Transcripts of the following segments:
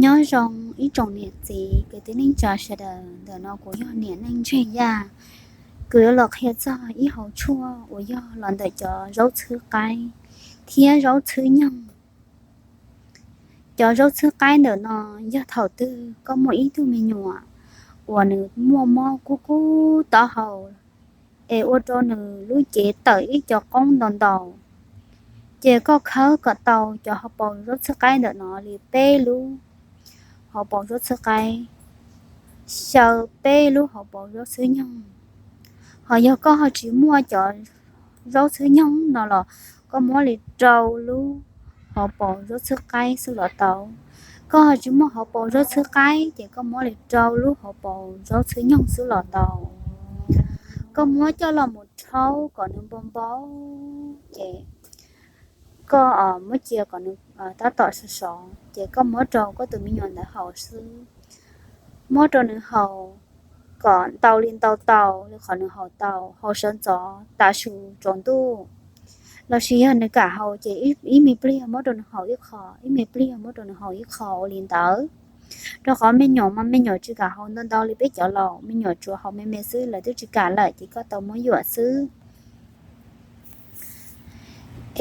Nyob zoo ib tsoom niam txiv kwv tij neej tsa sawv daws, ntawm no kuv yog niam neej Ntseg Yaj. Kuv yuav los qhia txog ib hauv tshuaj uas yog los ntawm cov zaub txhwb qaib thiab zaub txhwb nyoog. Cov zaub txhwb qaib ntawm no yog thaum twg koj muaj ib tug me nyuam uas nws muaj mob kub kub taub hau es ua rau nws lub cev tawm ib co qoob ntau ntau, ces koj khawb kom tau cov hauv paus zaub txhwb qaib ntawm no li peb lub hauv paus zaub txhwb qaib, xyaw peb lub hauv paus zaub txhwb nyoog. Ho yog koj ho tsis muaj cov zaub txhwb nyoog no los koj muab li rau lub hauv paus zaub txhwb qaib xwb los tau. Koj ho tsis muaj hauv paus zaub txhwb qaib ces koj muab li rau lub hauv paus zaub txhwb nyoog xwb los tau. Koj muab coj los mus rhaub kom nws npau npau, ces koj muab cia kom nws tab tom sov sov ces koj muab rau koj tus me nyuam ntawd haus xwb. Muab rau nws haus kom ntau li ntau tau li qhov nws haus tau, haus sawv ntxov tav su tsaus ntuj, los sis yog nws kam haus ces ib me pliag muab rau nws haus ib qho, ib me pliag muab rau nws haus ib qho ua li ntawd. Rau qhov me nyuam mas me nyuam tsis kam haus ntau ntau li peb cov laus, me nyuam tsuas haus me me xwb lawv twb tsis kam lawm ces koj tau muab yuam xwb.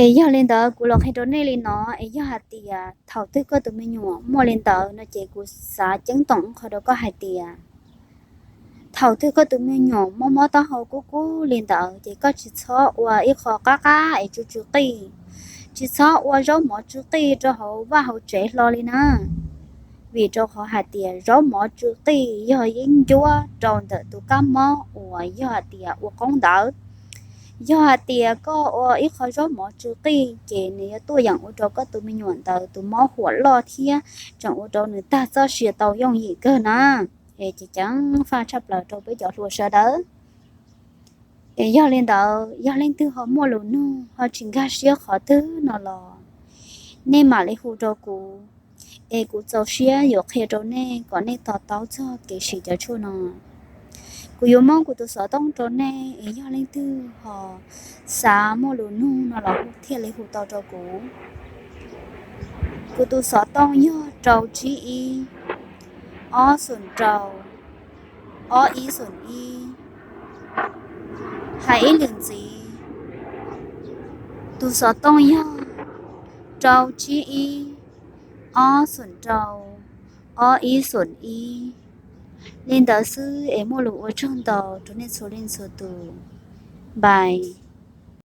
Es yog li ntawd kuv los qhia rau nej li no, es yog hais tias thaum twg koj tus me nyuam muaj li ntawd no ces kuv xav ceeb toom qhov rau koj hais tias thaum twg koj tus me nyuam mob mob taub hau kub kub li ntawd ces koj tsis txhob ua ib qho qab qab es tsw tsw qij, tsis txhob ua zaub mov tsw qij rau hauv vaj hauv tsev hlo li na. Vim rau qhov hais tias zaub mov tsw qij yog yeeb ncuab rau ntawm tus kab mob uas yog hais tias ua qoob ntawd. Yog hais tias koj ua ib qho zaub mov tsw qij ces nws yuav tuaj yeem ua rau koj tus me nyuam ntawd tus mob huam loj thiab tseem ua rau nws tag txoj sia tau yooj yim kawg na. Es ces ceev faj tshaj plaws rau peb cov hluas sawv daws. Es yog li ntawd yog leej twg ho muaj lus nug ho tsis nkag siab qhov twg no los nej mam li hu rau kuv, es kuv txaus siab yuav qhia rau nej kom nej to taub txog kev siv cov tshuaj no. Kuv yuav muab kuv tus xov tooj rau nej, es yog leej twg ho xav muaj lus nug no los thiaj li hu tau rau kuv. Kuv tus xov tooj yog rau tsib ib, ob xoom rau, ob ib xoom ib. Hais ib lwm ntxiv, tus xov tooj yog rau tsib ib, ob xoom rau, ob ib xoom ib. Li ntawd xwb es muaj lus ua tsaug ntau rau nej txhua leej txhua tus. Npais.